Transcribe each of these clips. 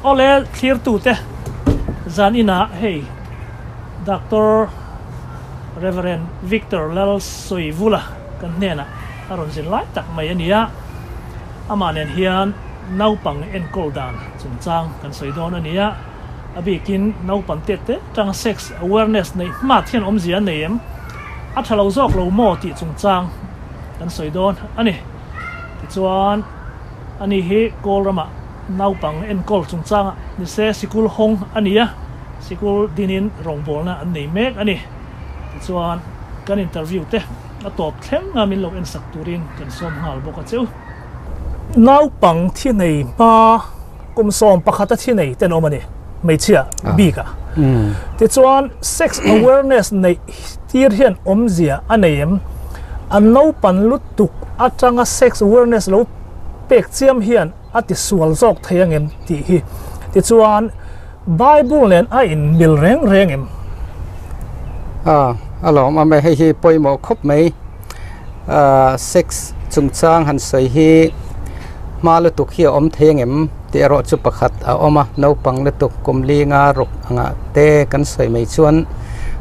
Awle thlirtute zan inah hei Doctor Rev. Victor Lalsawivula kan hnenah a rawn zin lai tak mai a ni a, amah nen hian naupang enkawl dan chungchang kan sawi dawn a ni a, a bikin naupang tet te atanga sex awareness neih hmat hian awmzia a nei em? A tha lo zawk lo maw tih chungchang kan sawi dawn a ni. Tichuan ani hi Kawl ramah Naupang enkawl chungchangah nise sikul hawng a ni a, sikul dinin rawngbawlna an nei mek a ni. Tichuan, kan interview te a tawp thleng a min lo ensak turin kan sawm nghal bawk a cheu. Naupang thi nei hma kum 11 a thi nei ten awm a ni, hmeichhia bik a. Tichuan, sex awareness neih tir hian awmzia a nei em? An naupan lutuk atanga sex awareness lo pek chiam hian a ti sual zawk thei angem tih hi. Tichuan, Bible nen a inmil reng reng em? A, a lawm awm e, hei hi pawimawh khawp mai. Sex chungchang han sawi hi hma lutuk hi a awm thei angem tih erawh chu pakhat a awm a, naupang lutuk kum linga ruk angah te kan sawi mai chuan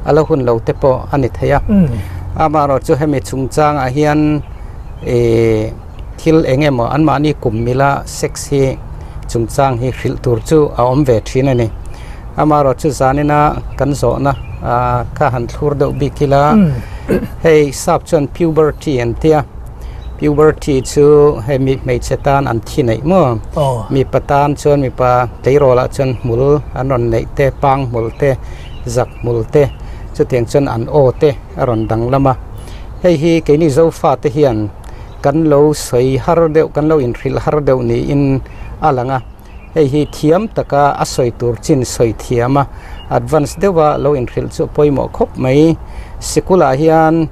a la hun lo te pawh a ni thei a. Amaherawhchu chu hemi chungchangah hian ih. Thil eng emaw anmahni kum mila sex hi chungchang hi hrilh tur chu a awm ve thin a ni. Amaherawhchu zanina kan zawhna kha han thlur deuh bik ila, hei sap chuan puberty an tia, puberty chu hei mi hmeichhe tan an thi neih maw, mipa tan chuan mipa tleirawlah chuan hmul an rawn neih te, pang hmul te, zak hmul te, chutiang chuan an aw te a rawn danglam a. Hei hi keini Zofate hian kan lo sawi har deuh, kan lo inhrilh har deuh niin a lang a. Hei hi thiam taka a sawi tur chin sawi thiam a, advance deuha lo inhrilh chu pawimawh khawp mai. Sikulah hian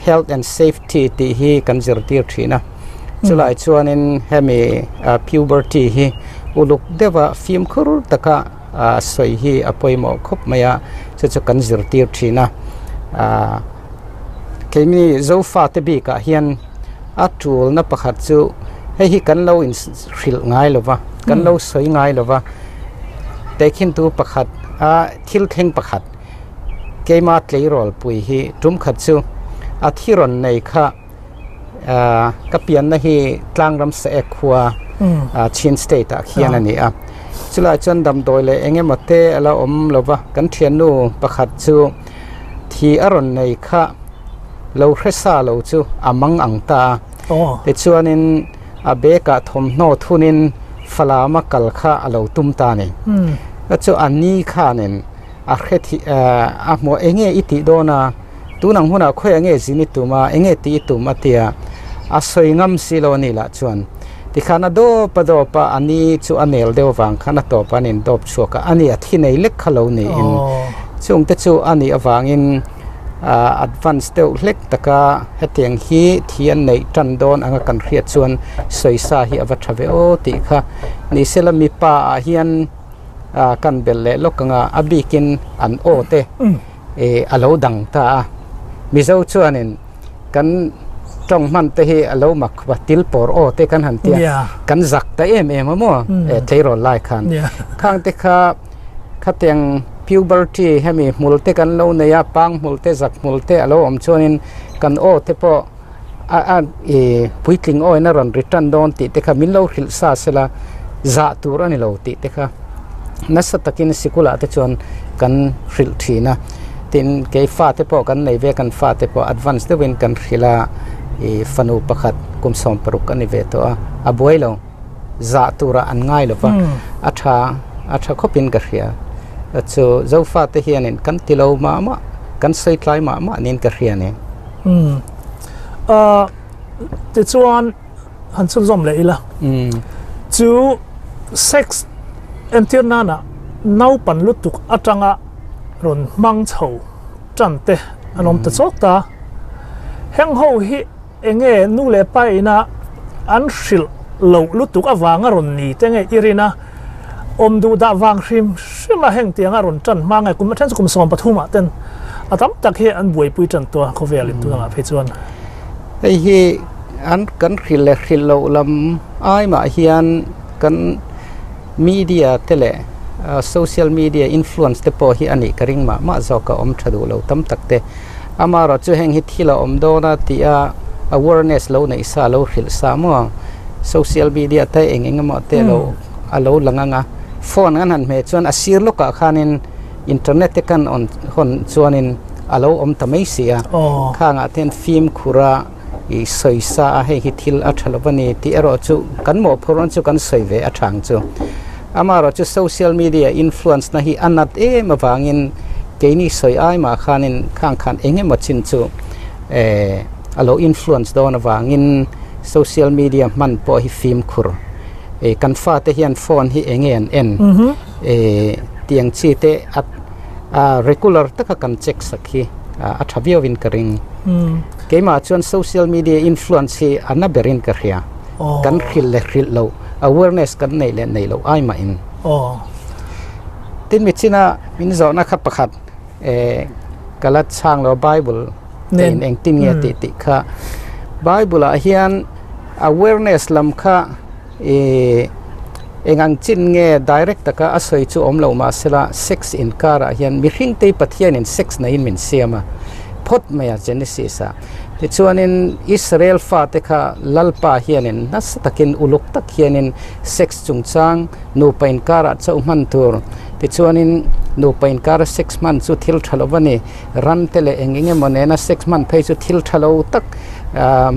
health and safety tih hi kan zirtir thin a, chulai chuanin hemi puberty hi uluk deuha fimkhur taka sawi hi a pawimawh khawp mai a, chu chu kan zirtir thin a. Keini Zofate bikah hian a tulna pakhat chu hei hi kan lo inhrilh ngai lo va, kan lo sawi ngai lo va, tehkhintu pakhat a thil thleng pakhat keima tleirawl pui hi tum khat chu a thi rawn nei kha ka pianna hi Tlangram Saek khua Chin State ah khian a ni a, chulai chuan damdawi leh eng emaw te a la awm lo va, kan thiannu pakhat chu. Thi a rawn nei kha lo hre sa lo chu a mang ang ta a. Tichuanin a bag ah thawmhnaw thunin Falam a kal kha a lo tum ta a ni. Chu a ni khanin a hre thi a hmu a, enge i tih dawn a, tun ang hunah khawi enge zin i tum a, enge tih i tum a tia a sawi ngam si lo a ni lah chuan. Tikhan a dawp a dawp a, a ni chu a nel deuh avang khan a tawp a an indawp chhuak a, a ni a thi nei lek kha lo niin chungte chu a nih avangin advance deuh hlek taka hetiang hi thi an neih tan dawn anga kan hriat chuan sawisa hi a va tha ve aw tih kha ni sela mipa ah hian kan belh leh lawk anga a bikin an aw te a lo dang ta a, Mizo chuanin. Kan tawng hman te hi a lo mak khawp a, til pawr aw te kan han tia, kan zak ta em em a maw tleirawl lai khan. Khang te kha khatiang puberty hemi hmul te kan lo nei a, pang hmul te zak hmul te a lo awm chuanin kan aw te pawh a a i puitling aw in a rawn return dawn tih te kha min lo hrilh sa sela zah tur a ni lo tih te kha nasa takin sikul ah te chuan kan hrilh thin a. Tin, kei fate pawh kan nei ve, kan fate pawh advance deuhin kan hrilh a, ih fanu pakhat kum 16 a ni ve tawh a, a buai lo, zah turah an ngai lo va, a tha, a tha khawpin ka hria. Chu Zofate hianin kan ti lo mah mah, kan sawi tlai mah mah niin ka hria ni. Umm, tichuan han chhunzawm leh ila, chu sex entir nana naupan lutuk atanga rawn hmang chho tan te an awm ta chawk ta. Heng ho hi enge nu leh pa ina an hrilh loh lutuk avanga rawn ni te nge i rin a, awm duh dah vang hrim hrim a heng tianga rawn tan hma nge kum a then chu kum 13 ah ten a tam tak hi an buaipui tan tawh a khawvel in tunangah phei chuan. Hei hi an kan hrilh leh hrilh loh lam ai mah hian kan. Media te leh social media influence te pawh hi a nih ka ring mah mah zawk a awm tha duh lo tam tak te. Amaherawh chu heng hi thil a awm dawn a tih a awareness lo neih sa lo hrilh sa maw social media te eng eng emaw te lo a lo lang ang a phone an han hmeh chuan a sir lawkah khanin internet te kan on hawn chuanin a lo awm ta mai si a khangah te hian fimkhur a I sawi sa a, hei hi thil a tha lo a ni tih erawh chu kan mawhphurh rawn chu kan sawi ve a thang chu. Amaherawh chu social media influence na hi a nat em avangin keini sawi ai mah khanin khang khan eng emaw chin chu eh a lo influence dawn avangin social media hman pawh hi fimkhur. Eh kan fate hian phone hi eng nge an en eh tiang chi te a a regular taka kan check sak hi a tha viauin ka ring. Keimah chuan social media influence hi a na berin ka hria. Kan hrilh leh hrilh loh, awareness kan neih leh neih loh ai mahin. Tin michina min zawhna kha pakhat ka la chhang lo Bible in engtin nge tih tih kha. Bible ah hian awareness lam kha eng ang chin nge direct taka a sawi chu awm lo mahsela sex inkarah hian mihring te Pathianin sex neiin min siam a phawt mai a Genesis ah tichuanin Israel fate kha Lalpa hianin nasa takin uluk tak hianin sex chungchang nupa inkarah chauh hman tur tichuanin nupa inkara sex hman chu thil tha lo a ni ran te leh eng eng emaw nena sex hman phei chu thil tha lo tak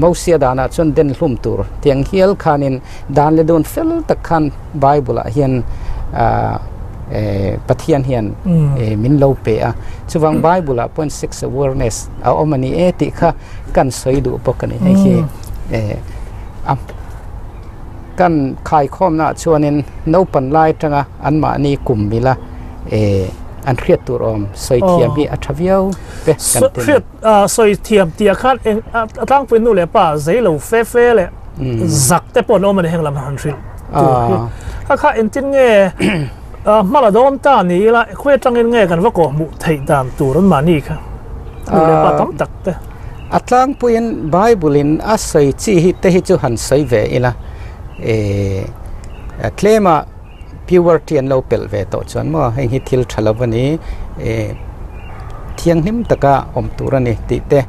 Mosia danah chuan den hlum tur tiang hial khanin dan leh dun fel tak khan Bible ah hian Pathian hian min lo pe a chuvang Bible ah pawhin sex awareness a awm a ni e tih kha kan sawi duh bawk a ni hei hi a kan khaikhawmna ah chuanin naupan lai atanga anmahni kum mila an hriat tur awm sawi thiam hi a tha viau te kan ti a ni. Hriat sawi thiam tih ah khan eng a tlangpui nu leh pa zei lo fe fe leh zak te pawh an awm a ni heng lam han hrilh tur hi. Kha kha engtin nge hma la dawn ta ni ila khawi atangin nge kan va kawhhmuh theih dan tur an mahni kha nu leh pa tam tak te. A tlangpuiin Bible in a sawi chi hi te hi chu han sawi ve ila tlema puberty an lo pelh ve tawh chuan maw heng hi thil tha lo a ni thianghlim taka awm tur a ni tih te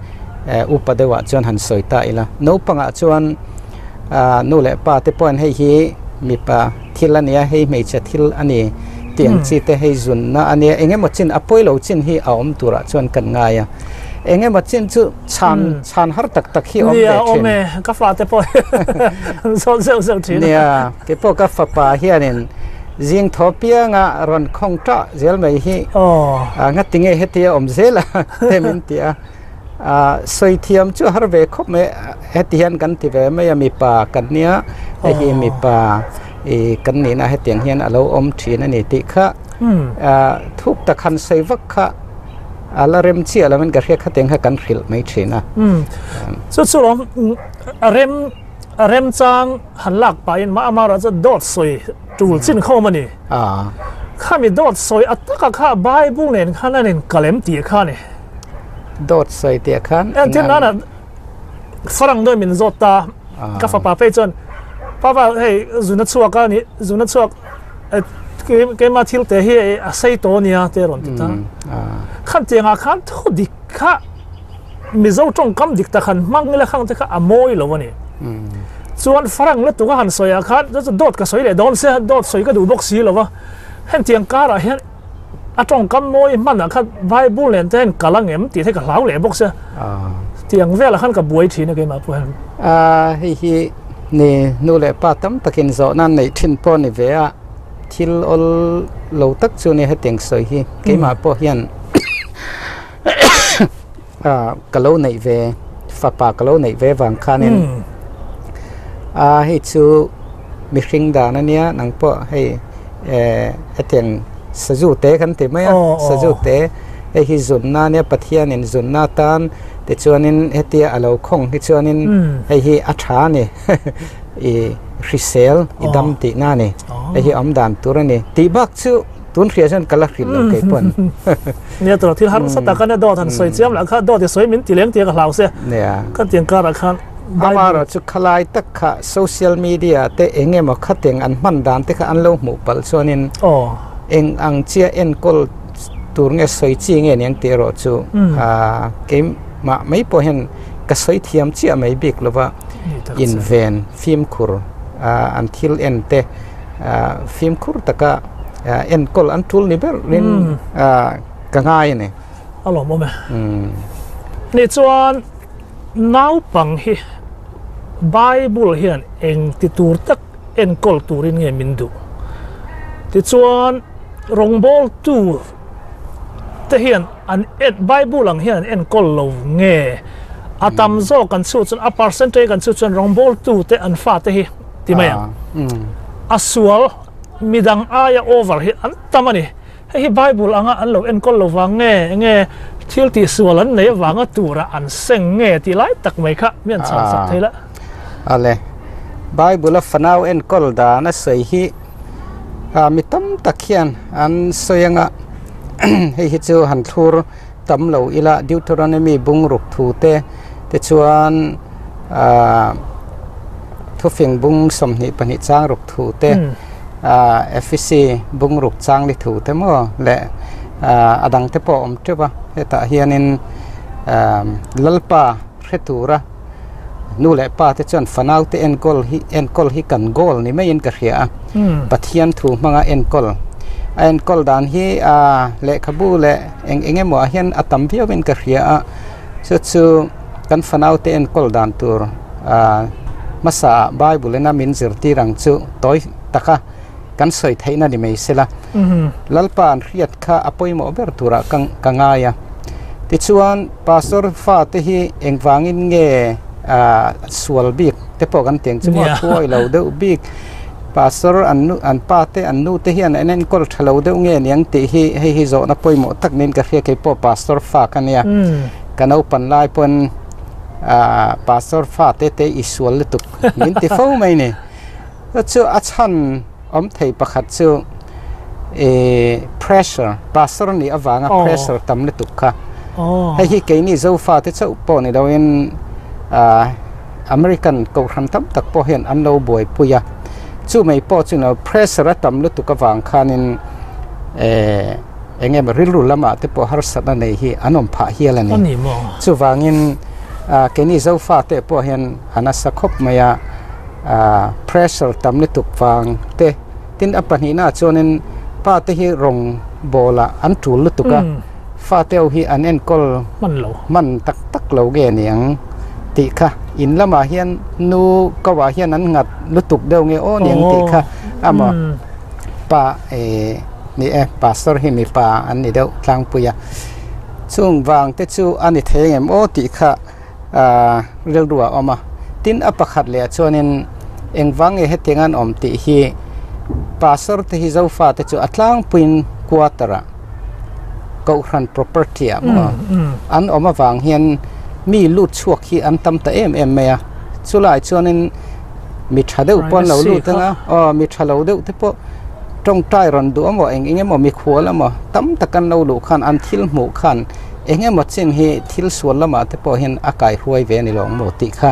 upa deuhah chuan han sawi ta ila naupangah chuan nu leh pa te pawhin hei hi mipa thil a nia hei hmeichhe thil a ni tih ang chi te hei zunna a nia eng emaw chin a pawi lo chin hi a awm turah chuan kan ngai a. Eng emaw chin chu chhan chhan har tak tak hi awm ve Nia thin. awm e, ka fate pawh an zawt zeuh zeuh thin. Nia, kei pawh ka fapa hianin zing thaw pianga rawn khawng tah zel mai hi ngati nge hetia awm zel a te min ti a. Sawi thiam chu har ve khawp mai, heti hian kan ti ve mai a mipa kan nia, hei hi mipa kan nihna hetiang hian a lo awm thin a ni tih kha thuk tak han sawi vak kha A la rem chiah lo in ka hria khateng kha kan hrilh mai thin a. Chu chu lawm a rem a rem chang han lak pahin mah amara chu dawt sawi tul chin khawm a ni. Khami dawt sawi a taka kha Bible nen khan an in kalem tih kha a ni. Dawt sawi tih khan Engtin nana farang dawi min zawt ta ka fapa phei chuan papa hei zuna chhuak a ni zuna chhuak Keimah thil te hi a sei tawh ania te rawn ti ta. Khan tiangah khan thu dik kha Mizo tawngkam dik tak han hmang ila khang te kha a mawi lo a ni. Chuan farang lutuk a han sawi ah khan chu dawt ka sawi leh dawn sia dawt sawi ka duh bawk si lo va. Hentiang karah hian a tawngkam mawi hmanah khan Bible nen te hian kal angem tih te ka hlau leh bawk sia. Tiang velah khan ka buai thin a keimah pawh hian. Hei hi Ni, nu leh pa tam takin zawhna an neih thin pawh a ni ve a, thil awl lo tak chu nia hetiang sawi hi keimah pawh hian ka lo neih ve fapa ka lo neih ve vang khanin a hei chu mihring dan a nia nang pawh hei hetiang sazu te kan ti mai a sazu te hei hi zunna ania Pathianin zunna atan tichuanin hetia a lo khawng hi chuanin hei hi a tha a ni i hrisel i dam tihna a ni hei hi awm dan tur a ni tih bak chu tun hriat chuan ka la hrilh lo kei pawn. Nia tawh thil harsa tak a nia dawt han sawi chiam lah kha dawt i sawi min ti leng tih ka hlau se ka tiang karah khan. Amaherawh chu khalai tak kha social media te eng emaw khateng an hman dan te kha an lo hmuh palh chuanin eng ang chia enkawl tur nge sawi chi nge niang tih erawh chu keimah mai pawh hian ka sawi thiam chiah mai bik lova inven fimkhur an thil en te fimkhur taka enkawl an tul ni berin ka ngai a ni. A lawmawm e. Ni chuan naupang hi Bible hian eng ti tur tak enkawl turin nge min duh? Tichuan rawngbawltu te hian an en Bible ang hian an enkawl lo nge? A tam zawk kan chhut chuan a percentage kan chhut chuan rawngbawltu te an fate hi ti mai ang. A sual midang aia over hi an tam a ni. Hei hi Bible anga an lo enkawl lo vang nge, enge thil tihsual an nei avanga tura an seng nge tih lai tak mai kha mi an chhan sak thei la. Ale, Bible a fanau enkawl dan a sawi hi mi tam tak hian an sawi anga hei hi chu han thlur tam lo ila Deuteronomy bungruk thu te tichuan thufing bung 22 chang ruk thu te Efesi bung ruk chang li thu te maw leh a dang te pawh a awm teuh a hetah hianin Lalpa hre tura nu leh pa te chuan fanau te enkawl hi enkawl hi kan goal ni maiin ka hria a Pathian thu hmanga enkawl a enkawl dan hi lehkhabu leh eng eng emaw ah hian a tam viauin ka hria a chu chu kan fanau te enkawl dan tur hmasa ah Bible ina min zirtir ang chu tawi taka kan sawi theihna ni mai sela Lalpa an hriat kha a pawimawh ber turah ka ka ngai a tichuan pastor fate hi engvangin nge sual bik te pawh kan tih ang chu maw thuawi lo deuh bik pastor an nu an pa te an nu te hian an enkawl tha lo deuh nge niang tih hi hei hi zawhna pawimawh tak niin ka hria keipawh pastor fa ka nia ka naupan lai pawn pastor fate te i sual lutuk min ti fo mai ni. Chu chu a chhan awm thei pakhat chu ih pressure pastor nih avanga pressure tam lutuk kha hei hi keini zofa te chauh pawh ni loin ah American kohhran tam tak pawh hian an lo buaipui a chu mai pawh chu ni lo pressure a tam lutuk avang khanin eh eng emaw rilru lamah te pawh harsatna nei hi an awm phah hial a ni chuvangin ah keini zofa te pawh hian a nasa khawp mai a. Pressure tam lutuk vang te tin a pahnihna ah chuanin pa te hi rawng ball ah an tul lutuk a fate ho hi an enkawl hman tak tak lo nge ni ang tih kha in lamah hian nu ko ah hian an nghat lutuk deuh nge aw ni ang tih kha amaw pa eh ni e pastor hi mipa an ni deuh tlangpui a chung vang te chu a ni thei ang em aw tih kha. Rilru a awm a, tin a pakhat leh ah chuanin engvang nge hetiang an awm tih hi pastor te hi zofa te chu a tlangpuiin quarter ah kohhran property ah maw an awm avang hian mi lut chhuak hi an tam ta em em mai a, chulai chuanin mi tha deuh pawh an lo lut ang a, aw mi tha lo deuh te pawh tawngtai rawn duh emaw eng eng emaw mikhual emaw tam tak an lo luh khan an thil hmuh khan. Eng emaw chin hi thil sual lamah te pawh hian a kaihruai ve a ni lawng maw tih kha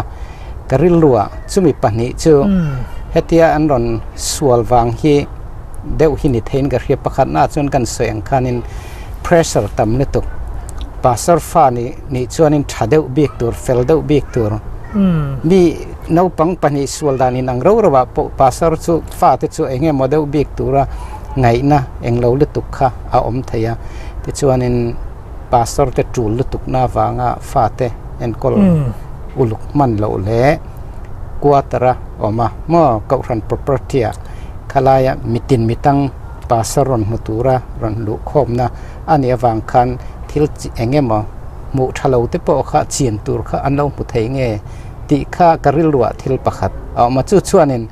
ka rilruah chumi pahnih chu hetia an rawn sual vang hi deuh hi ni theiin ka hria. Pakhatnaah chuan kan sawi ang khanin pressure tam lutuk pastor fa nih nih chuanin tha deuh bik tur fel deuh bik tur mi naupang pahnih sual dan inang ro ro ah pawh pastor chu fate chu eng emaw deuh bik tura ngaihna englo lutuk kha a awm thei a. Tichuanin pastor te tul lutukna avanga fate enkawl uluk hman loh leh quarter a awm a maw kohhran property ah khalaia mitin mitang pastor rawn hmu tura rawn luh khawmna a nih avang khan thil eng emaw hmuh tha lo te pawh kha chian tur kha an lo hmu thei nge tih kha ka rilruah thil pakhat a awm a chu chuanin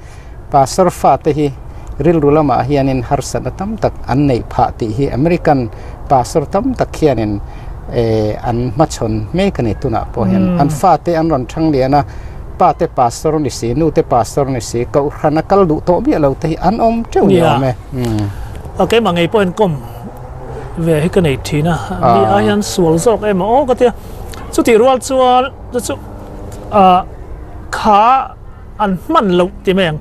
Pastor fate hi rilru lamah hianin harsatna tam tak an neih phah tih hi American pastor tam tak hianin an hmachhawn mek a ni tunah pawh hian. An fate an rawn thang lian a, pate pastor ni si, nute pastor ni si, kohhran a kal duh tawh miah lo te hi an awm teuh ni awm e. Keimah ngei pawhin kawm ve hi ka nei thin a, mi ai hian sual zawk em aw ka tia. Chutih rual chuan chu chu. Kha an hman loh ti mai ang.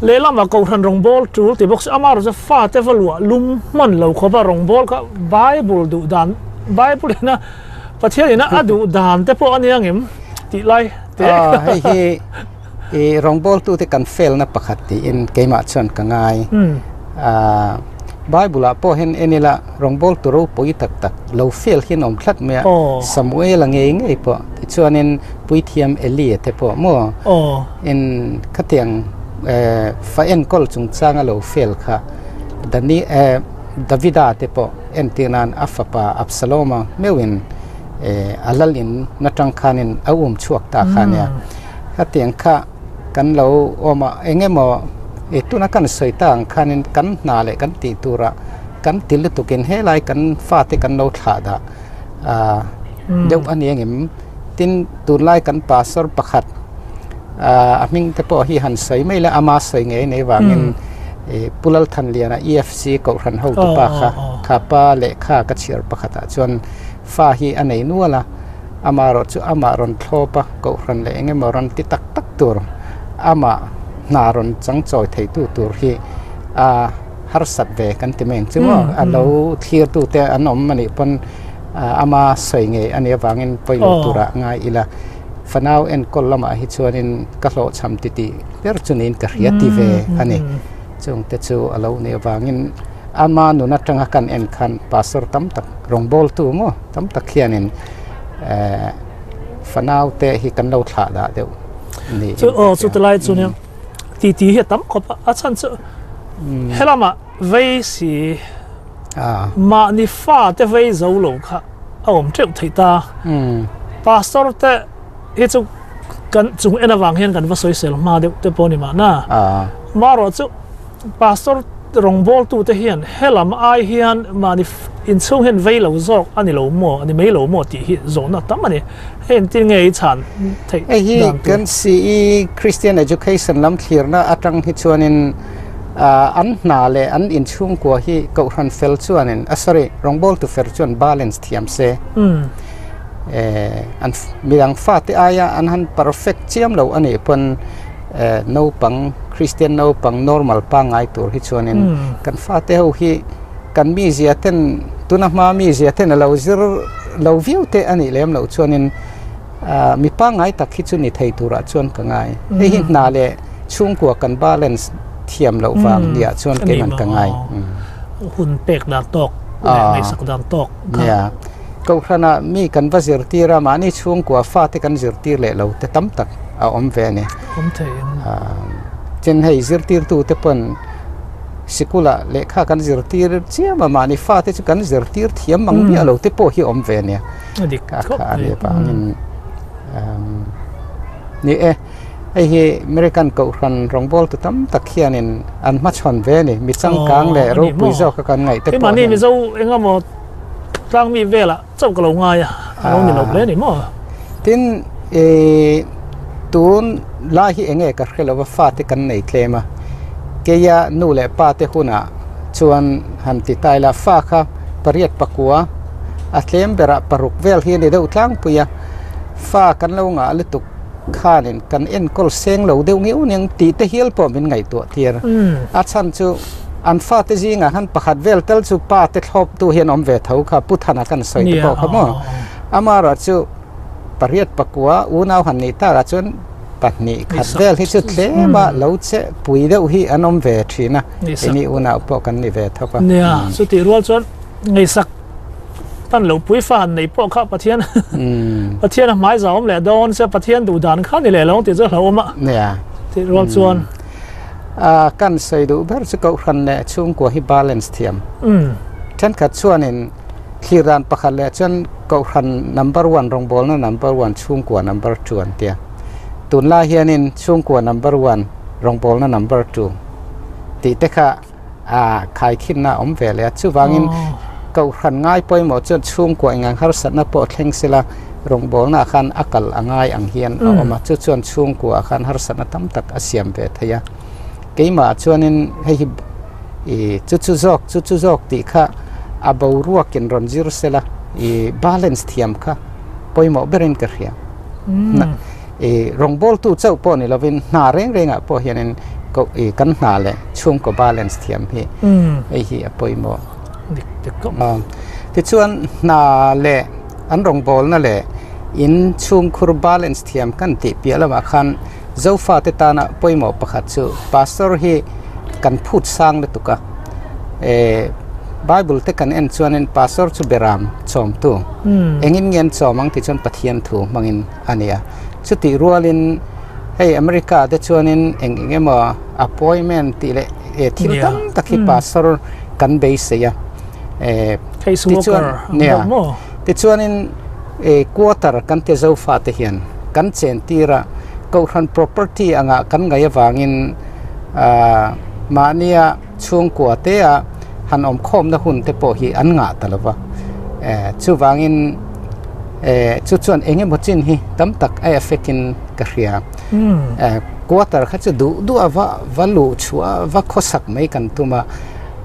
Lehlamah Kohhran rawngbâwl ṭul ti bawk se amaherawhchu fate va luah lum hman lo khawpa rawngbâwl kha Bible duh dan, Bible ina Pathian ina a duh dan te pawh a nia ngem tih lai te. Aw, hei hi i rawngbâwltute kan felna pakhat tiin keimah chuan ka ngai. Bible ah pawh hian en ila rawngbawltu ropui tak tak lo fel hian awm tlat mai a, Samuel-a ngei ngei pawh tichuanin Puithiam Eli-a te pawh maw in khatiang fa enkawl chungchanga lo fel kha Dani Davida te pawh entir nan a fapa Absalom-a meuhin a lal in atang khanin a um chhuak ta kha nia khatiang kha Kan lo awm a, eng emaw i tuna kan sawi ta ang khanin kan hna leh kan tih turah kan ti lutukin helai kan fate kan lo thlah dah ah deuh a ni angem. Tin, tunlai kan pastor pakhat ah a hming te pawh hi han sawi mai la, ama sawi ngei nei vangin i Pu Lalthanliana EFC Kohhran hotu pa kha kha pa lehkha ka chhiar pakhatah chuan fa hi a nei nual a. Amaherawh chu amah rawn thlawp a, kohhran leh eng emaw rawn ti tak tak tur, amah hna rawn changchawi theitu tur hi a harsat ve kan ti mai ang chu maw? A lo thlirtute an awm a nih pawn ama sawi ngei a nih avangin pawilo turah ngai ila, fanau enkawl lamah hi chuanin ka hlawhchham titih ber chu niin ka hria ti ve a ni. Chungte chu a lo nih avangin ama nun atanga kan en khan pastor tam tak rawngbawltu maw tam tak hianin eh fanau te hi kan lo thlah dah deuh niin Chu aw chu tilai chu nia ti ti hi a tam khawp a a chhan chu helamah vei si mahni fa te vei zo lo kha a awm teuh theih ta pastor te hi chu kan chung en avang hian kan va sawisel hma deuh te pawh a ni mahna. Marawh chu Pastor rawngbawltu te hian helam ai hian mahni inchhung hian vei lo zawk a ni lo maw, a ni mai lo maw tih hi zawhna tam a ni. Hei engtin nge i chhan theih Hei hi dan tur? kan CE Christian Education lam thlirna atang hi chuanin an hna leh an inchhungkua hi kohhran fel chuanin, a sorry, rawngbawltu fer chuan balance thiam se. An midang fate aia an han perfect chiam lo a nih pawn naupang Christian naupang normal pangngai tur hi chuanin kan fate ho hi kan mizia ten tuna hma mizia ten a lo zir lo viau te a nih lem loh chuanin mi pangngai tak hi chu ni thei turah chuan ka ngai. Hei hi hna leh chhungkua kan balance thiam loh vang nia chuan keiman ka ngai. Hun pek dan tawk leh ngaihsak dan tawk kha. Kohhranah mi kan va zirtir a, mahni chhungkua fate kan zirtir leh lo te tam tak a awm ve a ni. Awm thei ang. Tin hei zirtirtute pawn sikulah lehkha kan zirtir chiam a, mahni fate chu kan zirtir thiam mang miah lo te pawh hi awm ve a nia. A dik khawp mai. A nih avangin ni e, hei hi American kohhran rawngbawltu tam tak hianin an hmachhawn ve a ni. Mi changkang leh ropui zawka kan ngaih te pawh hian. Keimahni Mizo engemaw Tlang mi velah chauh ka lo ngai a, a lo ni lo hle a ni maw? Tin, i tun lai hi enge ka hre lova fate kan nei tlem a, keia nu leh pa te hunah chuan han ti ta ila fa kha pariat pakua a tlem berah paruk vel hi a ni deuh tlangpui a, fa kan lo ngah lutuk khanin kan enkawl seng lo deuh ngiau aniang tih te hial pawh min ngaihtuah tir. A chhan chu an fate zingah khan pakhat vel tel chu pa te thlawp tu hian awm ve tho kha Pu Thana kan sawi te pawh kha maw. Amaherawh chu pariat pakua unau han nih takah chuan pahnih khat vel hi chu tlem a lo che pui deuh hi an awm ve thin a, keini unau pawh kan ni ve tho a. Nia, chutih rual chuan ngaihsak Tan lo pui fa han nei pawh kha Pathian Pathian a hmai zau awm leh dawn sia Pathian duh dan kha ni leh lo tih chu a hlauhawm a. Nia. Tih rual chuan. A kan sawi duh ber chu Kohhran leh chhungkua hi balance thiam. Thenkhat chuanin thlir dan pakhat leh chuan Kohhran number one rawngbawlna number one chhungkua number two an tia. Tunlai hianin chhungkua number one rawngbawlna number two tih te kha a khaikhinna a awm ve leh a, chuvangin Kohhran ngai pawimawh chuan chhungkua engang harsatna pawh thleng sela rawngbawlnaah khan a kal a ngai ang hian a awm a, chu chuan chhungkuaah khan harsatna tam tak a siam ve thei a. Keimahah chuanin hei hi ih chu chu zawk chu chu zawk tih kha a boruakin rawn zir sela ih balance thiam kha pawimawh berin ka hria. I rawngbawltu chauh pawh ni lovin hna reng rengah pawh hianin ko i kan hna leh chhungkaw balance thiam hi hei hi a pawimawh. Dik dik khawp. Tichuan hna leh an rawngbawlna leh in chhungkhur balance thiam kan tih piah lamah khan Zofate tana pawimawh pakhat chu Pastor hi kan phut sang lutuk a, eh Bible te kan en chuanin Pastor chu beram chawmtu engin nge an chawm ang tih chuan Pathian thu hmangin a ni a. Chutih rualin hei America te chuanin eng eng emaw appointment tih leh eh thil tam tak hi Pastor kan beisei a, eh tichuan nia tichuanin eh quarter kan ti Zofa te hian kan chen tir a, Kohhran property anga kan ngaih avangin ah mahnia chhungkua te a han awm khawmna hun te pawh hi an ngah ta lo va, eh chuvangin eh chu chuan eng emaw chin hi tam tak a effect in ka hria. Eh quarter kha chu duh duh a va va luh chhuah a va khawsak mai kan tum a,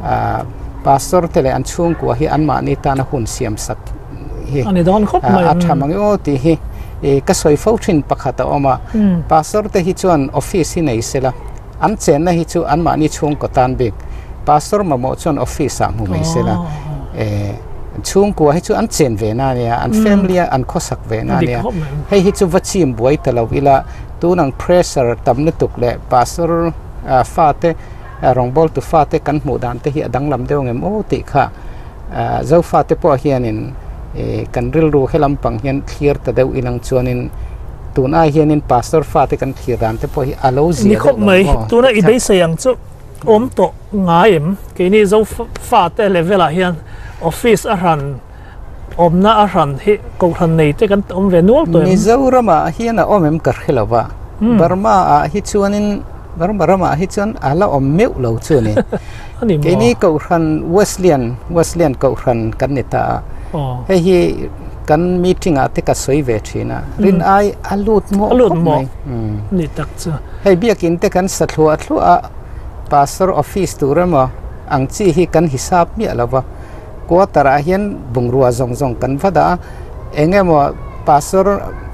ah pastor te leh an chhungkua hi anmahni tana hun siam sak hi a tha mang emaw tih hi eh ka sawi fo thin pakhat a awm a, pastor te hi chuan office hi nei sela. An chenna hi chu anmahni chhungkaw tan bik Pastor mamawh chuan office ah hmu mai sela eh chhungkua hi chu an chen ve na ania an family a an khawsak ve na ania hei hi chu va chim buai ta lo ila tun ang pressure tam lutuk leh Pastor fate rawngbawltu fate kan hmuh dan te hi a danglam deuh ngem aw tih kha Zofate pawh hianin kan rilru he lampang hian thlir ta deuh inang chuanin tun ai hianin pastor fate kan thlir dan te pawh hi a lo zia deuh lo maw? Ni khawp mai, tuna i beisei ang chu awm tawh ngai em? Keini Zofate level ah hian office a hran awmna a hran hi kohhran nei te kan awm ve nual tawh em? Mizoramah hian a awm em ka hre lo va, Burma ah hi chuanin Burma ramah hi chuan a la awm meuh lo chu a ni. Keini Kohhran Wesleyan, Wesleyan Kohhran kan ni ta a. Hei hi kan meeting ah te ka sawi ve thin a. Rin ai a lut mawh khawp mai. Ni tak chu. Hei biakin te kan sa thluah thluah a, pastor office tur emaw ang chi hi kan hisap miah lo va. Quarter ah hian bungrua zawng zawng kan va dah a, eng emaw pastor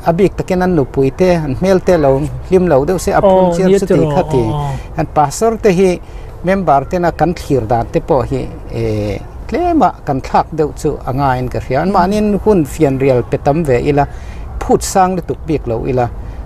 a bik takin an nupui te an hmel te lo hlim lo deuh se a phun chiar chu ti kha ti. An pastor te hi member tena kan thlir dan te pawh hi eh tlema kan thlak deuh chu a ngaiin ka hria. Anmahniin hun fianrial pe tam ve ila phut sang lutuk bik lo ila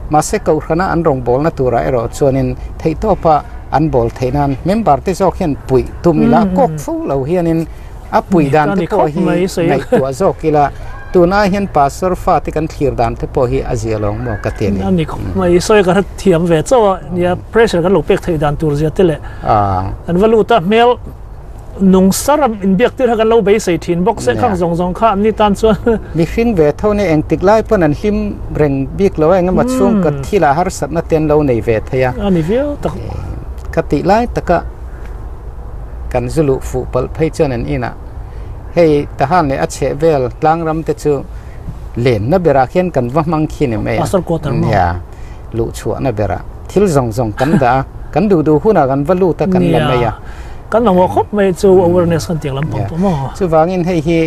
mahse Kohhrana an rawngbawlna turah erawh chuanin theihtawpa an bawl theih nan member te zawk hian puih tum ila kawk fo lo hianin a puih dan te pawh hi ngaihtuah zawk ila tunah hian pastor fa te kan thlir dan te pawh hi a zia lo maw ka ti a ni. A ni khawp mai sawi ka hre thiam ve chauh a nia pressure kan lo pek theih dan tur zia te leh an va lut a hmel nung saram inbiak tir kha kan lo beisei thin bawk se khang zawng zawng kha an ni tan chuan mihring ve tho nia engtik lai pawn an hlim reng bik lo a engemaw chhungkaw thilah harsatna te an lo nei ve thei a a ni viau tak ka tih lai taka kan zu luh fuh palh phei chuan an inah hei tahan leh a chheh vel tlang ram te chu lenna berah khian kan va hmang khi ni mai a nia luh chhuahna berah thil zawng zawng kan dah a kan duh duh hunah kan va lut a kan la mai a kan mamawh khawp mai chu awareness kan tiang lampang pawh maw chuvangin hei hi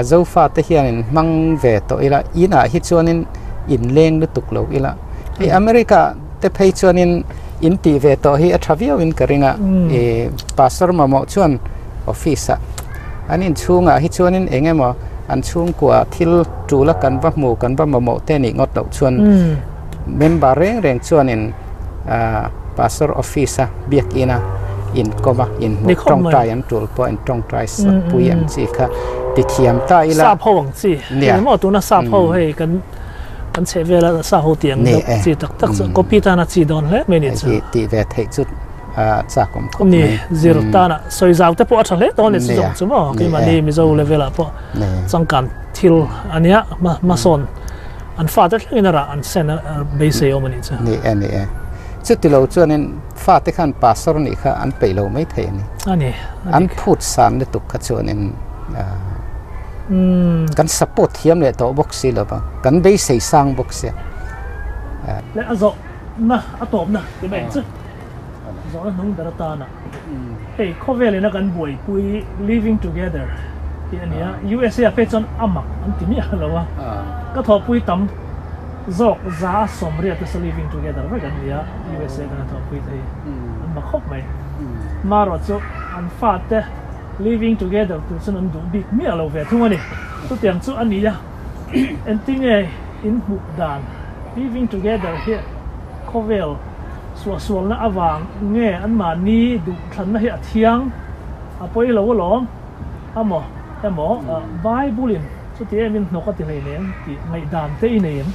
Zofa te hianin hmang ve tawh ila inah hi chuanin inleng lutuk lo ila hei America te phei chuanin in tih ve tawh hi a tha viauin ka ring a ih pastor mamawh chuan office ah an inchhungah hi chuanin eng emaw an chhungkua thil tul a kan va hmu kan va mamawh te nih ngawt loh chuan member reng reng chuanin ah pastor office a biakina inkawm a inhmuh tawngtai an tul pawh in tawngtai sak pui ang chi kha ti thiam ta ila sap ho ang chi emaw tuna sap ho hei kan kan chheh vel a sap ho tih ang deuh chi tak tak chu copy tana chi dawn hle mai ni chu tih ve theih chu chak awm khawp mai ni zir tana sawi zau te pawh a tha hle dawn ni chu zawng chu maw keimahni Mizo level ah pawh changkan thil ania hmasawn an fate thlengin a rah an sen a beisei awm a nih chu. Ni e, ni e. Chuti lo chuanin fate khan pastor nih kha an peih lo mai thei a ni. A ni, a dik. An phut san lutuk kha chuanin kan support thiam leh tawh bawk si lo va, kan beisei sang bawk sia. Leh a zawhna, a tawpna ti mai ang chu. Zawhna hnung ber atana hei khawvel ina kan buaipui living together tih a ni a, USA ah phei chuan a mak an ti miah lo a, ka thawhpui tam. Zawk 80% te chu living together vek an ni a, USA kan a thawhpui te hi an ma khawp mai. Marawh chu an fate living together tur chuan an duh bik miah lo ve thung a ni. Chutiang chu a ni a, engtinge in hmuh dan living together hi khawvel suahsualna avang nge anmahni duh thlanna hi a thiang a pawi lo alawm amaw emaw Bible in Chuti em in hnawk a ti hlei nem tih ngaihdan te i nei em?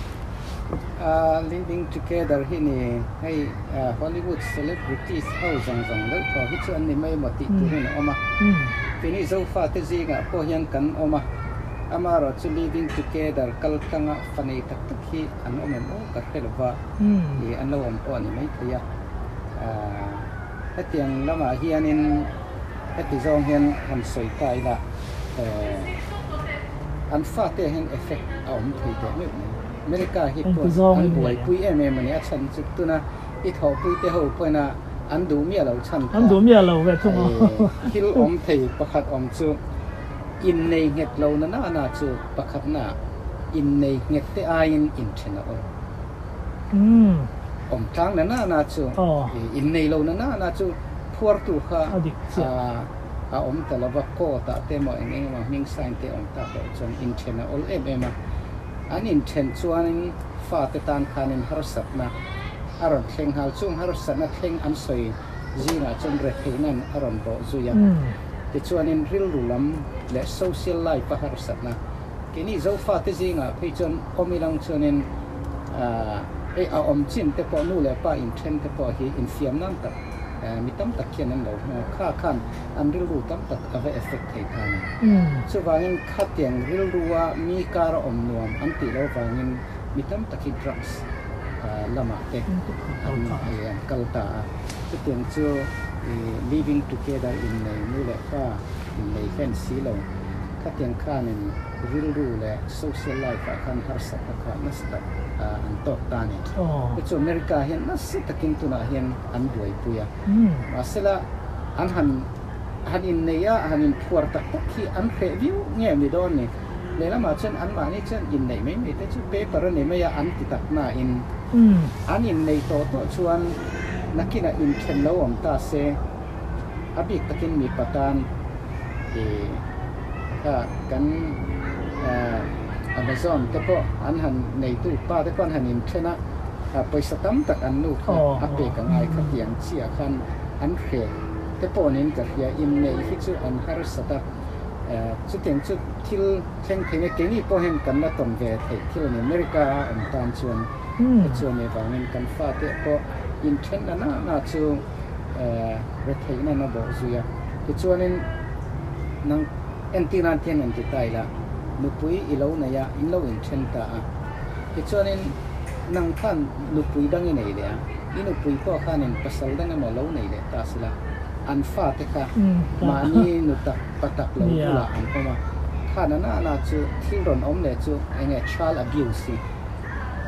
Living Together hi ni hei Hollywood celebrities ho zawng zawng deuh thaw hi chu an ni mai emaw tih turin a awm a. Keini Zofate zingah pawh hian kan awm a, amaherawh chu Living Together kal tlanga fa nei tak tak hi an awm em aw ka hre lova, ih an lo awm pawh a ni maithei a. Hetiang lamah hianin heti zawng hian han sawi ta ila an fate ah hian effect a awm thei teh meuh mai. America hi pawh an buaipui em em a ni. A chhan chu tuna i thawhpui te ho pawhin a an duh miah lo chhan kha thil awm thei pakhat awm chu innei nghet lo na nana chu pakhatna innei nghet te aiin inthen a awm. Awm tlang na nana chu innei lo na nana chu phuartu kha a awm ta lo va, court ah te emaw eng eng emaw hming sign te awm tak loh chuan inthen a awl em em a. An inthen chuanin fate tan khanin harsatna a rawn thleng nghal. Chung harsatna thleng an sawi zingah chuan retheihna'n a rawn bawh zui a. Tichuanin rilru lam leh social life a harsatna Keini Zofate zingah phei chuan awm ilang chuanin hei a awm chin te pawh nu leh pa inthen te pawh hi infiam nan tak mi tam tak khian an lo hmang a, kha khan an rilru tam tak a va effect thei ta a ni. Chuvangin khatiang rilrua mi kar a awm nuam an tih loh vangin mi tam tak hi drugs lamah te an kal ta a. Chutiang chu living together innei nu leh pa innei hlen si lo. Khatiang khanin rilru leh social life ah khan harsatna kha nasa tak an tawk ta a ni. Chu chu America hian nasa takin tunah hian an buaipui a. Mahsela an han han innei a, han inphuar tak tak hi an hreh viau nge ni dawn ni. Lehlamah chuan anmahni chuan inneih mai mai te chu paper a ni mai a an ti tak nain an inneih tawh tawh chuan nakinah inthen lo awm ta se, A bik takin mipa tan i kha kan Amazon te pawh an han neitu pa te pawh an han inthen a, pawisa tam tak an nu kha a pek a ngai kha tiang chiah khan an hre te pawh niin ka hria, inneih hi chu an harsat a, chutiang chu thil thleng thei nge keini pawh hian kan la tawn ve theih thil a ni, America a awm tan chuan chuan avangin kan fate pawh inthen na na chu. Retheihna na bawh zui a, tichuanin nang entir nan hian an ti ta ila, nupui i lo nei a, in lo inthen ta a, tichuanin nang khan nupui dang i nei leh a, i nupui pawh khanin pasal dang emaw lo nei leh ta sila, an fate kha mahni nu tak pa tak lo bulah an awm a, kha na na na chu thil rawn awm leh chu enge child abuse hi.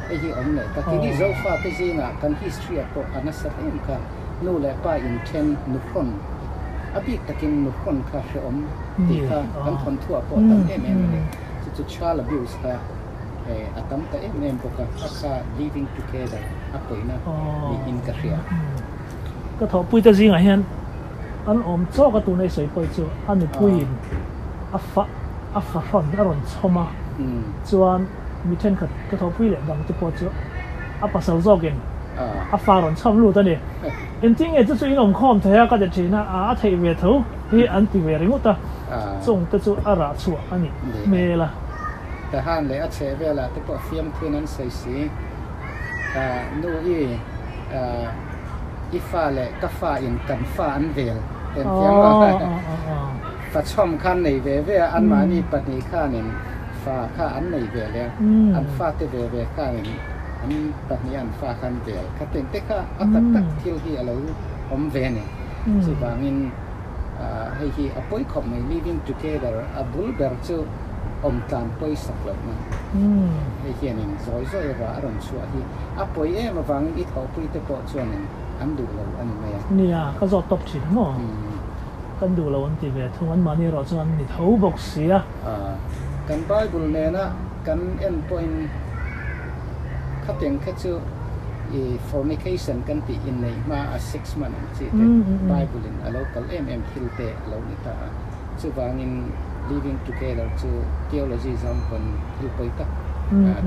Hei hi awm leh ta. Keini Zofate zingah kan history ah pawh a nasa em kha nu leh pa inthen nuhrawn, a bik takin nuhrawn kha hrehawm tih kha kan thawnthuah pawh a tam em em a ni. Chu chu child abuse kha a tam ta em em bawk a, a kha living together a pawina niin ka hria. Ka thawhpuite zingah hian an awm chawk a tuna i sawi pawh chu a nupuiin a fa a fahrawn a rawn chhawm a chuan Mi thenkhat ka thawhpui leh dang te pawh chu a pasal zawkin a fa rawn chham lut a ni. Engtin nge chu chu in awmkhawm thei a ka ti thin a, a theih ve tho hi an ti ve ringawt a, chung te chu a rah chhuah a nih hmel a. Tahan leh a chheh velah te pawh fiamthuin an sawi si. Nu i i fa leh ka fa in kan fa an vel engtiang maw fa chhawm khan nei ve ve a, anmahni pahnih khanin Fa kha an nei ve leh a, an fate ve ve khanin an pahnih an fa kha an vel kha teng te kha a tak tak thil hi a lo awm ve a ni. Chuvangin hei hi a pawi khawp mai, living together a bul ber chu awm tlan pawi sak lohna. Hei hianin zawi zawi rah a rawn chhuah hi a pawi em avangin i thawhpui te pawh chuanin an duh lo a ni mai a. Nia, ka zawt tawp thin a maw? Kan duh lo an ti ve thung, anmahni erawh chuan an ni tho bawk si a. Kan Bible nena kan en pawhin Khatiang kha chu i fornication kan tih inneih hma a sex hman ang chi te Bible in a lo kal em em thil te a lo ni ta a. Chuvangin living together chu theology zawng pawn thil pawi tak,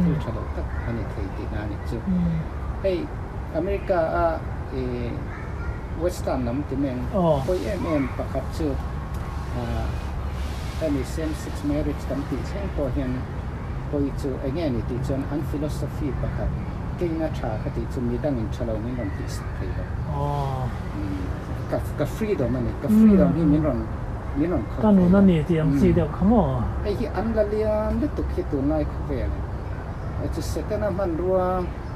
thil tha lo tak a ni thei tihna a ni chu. Hei America a i Western lam ti meng pawi em em pakhat chu hemi same sex marriage kan tih thleng pawh hian pawi chu eng nge ni tih chuan an philosophy pakhat keina tha kha tih chu midangin tha lo min rawn tih sak thei lo. Ka ka freedom a ni, ka freedom hi min rawn min rawn khawih Ka thei nun lo. a ni tih ang chi deuh kha maw? Hei hi an la lian lutuk hi tunlai khawvel chu Setana hmanrua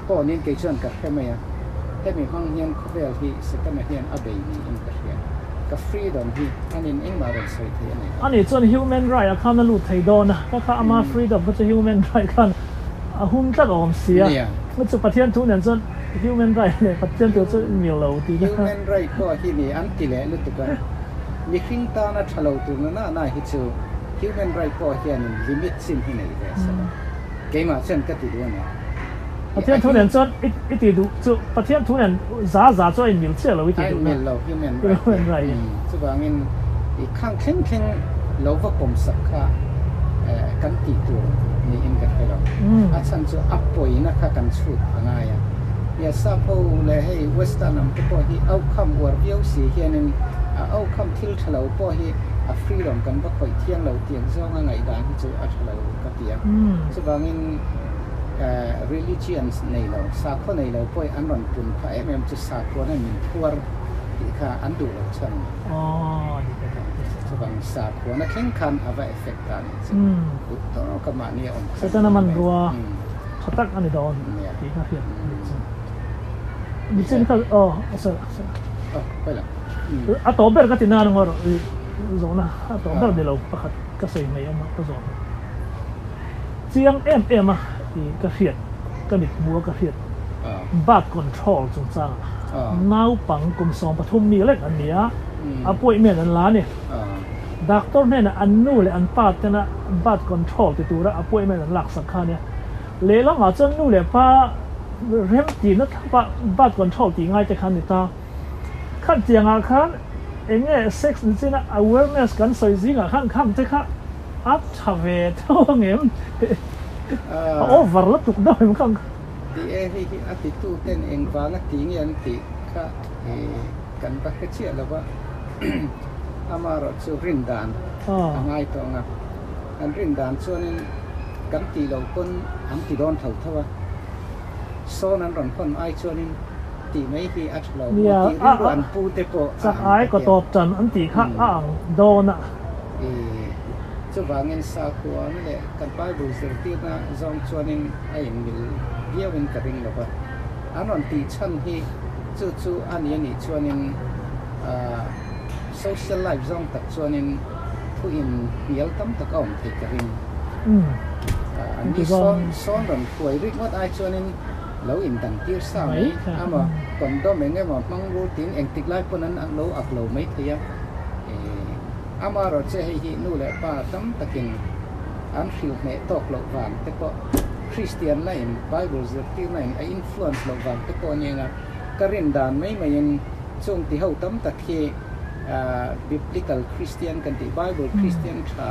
pawh niin kei chuan ka hre mai a, hemi hmang hian khawvel hi Setana hian a bei niin ka hria. Ka freedom hi a nin engmah rawn sawi thei a nei lo. Ani chuan human right ah khan a lut thei dawn a, ka kha ama freedom kha chu human right khan a hum tlat awm si a, chu Pathian thu nen chuan human right leh Pathian thu chu mil lo tih na. Human right pawh hi mi an ti leh lutuk a, mihring tana tha lo tur na na hi chu human right pawh hianin limit chin hi nei ve se la. Keimah chuan ka ti duh a ni. Pathian thu nen chuan i ti duh chu Pathian thu nen za za chu a inmil chiah lo i ti duh na. A inmil lo human right hi. Chuvangin i khang thleng thleng lo va pawmsak kha kan tih tur niin ka hre lo. A chhan chu a pawina kha kan chhut a ngai a. Nia sap ho leh hei western lam te pawh hi aukham uar viau si hianin a aukham thil tha lo pawh hi a freedom kan va khawih thiang lo tiang zawnga ngaihdan hi chu a tha lo ka ti a. Chuvangin religions nei lo, sakhaw nei lo pawh an rawn pun phah em em chu sakhuana min phuar tih kha an duh lo chhan a ni. Chuvang sakhuana thleng khan a va effect ta a nih chu. Duh tawk a mahni a awm kha. Setana hmanrua tha tak a ni dawn tih kha hriat a nih chu. Nichin kha aw a sawi a sawi. Aw pawi lo. A tawp ber ka ti nan ngawr zawhna a tawp ber ni lo pakhat ka sawi mai awm a ka zawh. Chiang em em a i ka hriat, ka mit hmu a ka hriat birth control chungchangah naupang kum 13 mi lek an ni a, appointment an la a ni. Doctor hnenah an nu leh an pa tena birth control ti tura appointment an laksak kha a nia. Lehlamah chuan nu leh pa remtihna thlapa birth control tih ngai te kha a ni ta. Khantiangah khan eng nge sex nichina awareness kan sawi zingah khan khang te kha A tha ve tho ang em? A over lutuk deuh em kha? Ti e, hei hi a titu ten engvanga ti nge an tih kha kan va hre chiah lo va, amaherawh chu rin dan a ngai tawh ang a, an rin dan chuanin kan tih loh pawn an ti dawn tho tho a, sawn an rawn hawn ai chuanin tih mai hi a tha lo maw tih rilru an pu te pawh a ang ka ti a. Chak ai kaw tawp tan an tih kha a ang dawn a. I chuvangin sakhuana leh kan Bible zirtirna zawng chuanin a inmil viauin ka ring lo va. An rawn tih chhan hi chu chu a ni a nih chuanin social life zawng tak chuanin thu in hnial tam tak a awm thei ka ring. An ni sawn sawn rawn hruai rik ngawt ai chuanin lo indan tir sa mai amaw condom eng emaw hmang ru tiin engtik lai pawn an lo ak lo mai thei a. Amaherawh che hei hi nu leh pa tam takin an hrilh hneh tawk loh vang te pawh Kristian na in Bible zirtirna in a influence loh vang te pawh a ni anga ka rin dan mai mai in chung ti ho tam tak hi Biblical Christian kan tih Bible Christian tha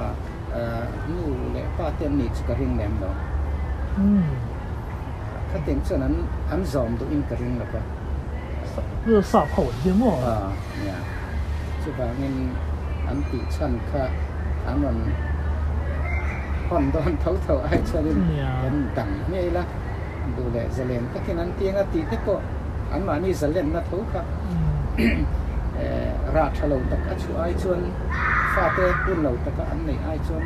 nu leh pa te an nih chu ka ring lem lo. Khatiang chuan an an zawm duh in ka ring lo va. Sap ho an nia maw? Nia. Chuvangin an tih chhan kha an rawn hawn dawn tho tho ai chuanin kan dang ngei la, duh leh zalen takin an ti anga tih te pawh anmahni zalenna tho kha rah tha lo tak a chhuah ai chuan fate hun lo taka an neih ai chuan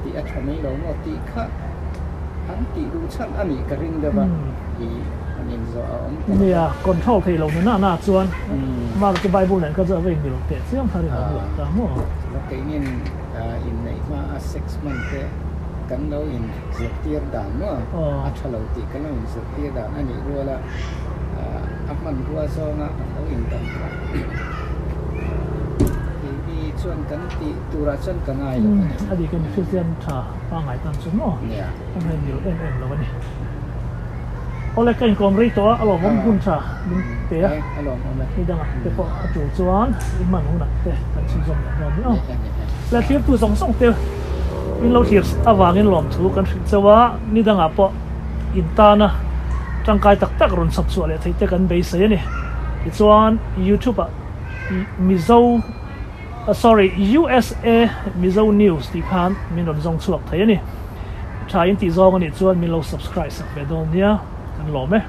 tih a tha mai lo maw tih kha an tih duh chhan a nih ka ring deuh a. An inzawh a awm ta lo. Nia, control thei lo nuna na chuan Mark chu Bible nen kha chu a va inmil teh chiang kha rin awm lo ta maw? Lo keinin inneih hma a sex hman te kan lo in zirtir dan maw? A tha lo tih kan lo in zirtir dan a nih rual a, a hmanrua zawnga a lo indan kha kei chuan kan tih turah chuan ka ngai lo a ni. A dik a ni, Kristian tha pangngai tan chu maw? Nia. A ngaimil em em lo a ni. Awle ka inkawm rei tawh a, a lawmawm hun tha min pe a. Ni dangah te pawh a tul chuan i hman hunah te kan chhunzawm leh dawn nia. Le thirtu zawng zawng te min lo thlir avangin lawmthu kan hrilh chauh a, ni dangah pawh intana tangkai tak tak rawn chhawp chhuah leh theih te kan beisei a ni. Tichuan YouTube ah Mizo sorry USA Mizo News tih khan min rawn zawng chhuak thei a ni. Tha in tih zawng a nih chuan min lo subscribe sak ve dawn nia, kan lawm e.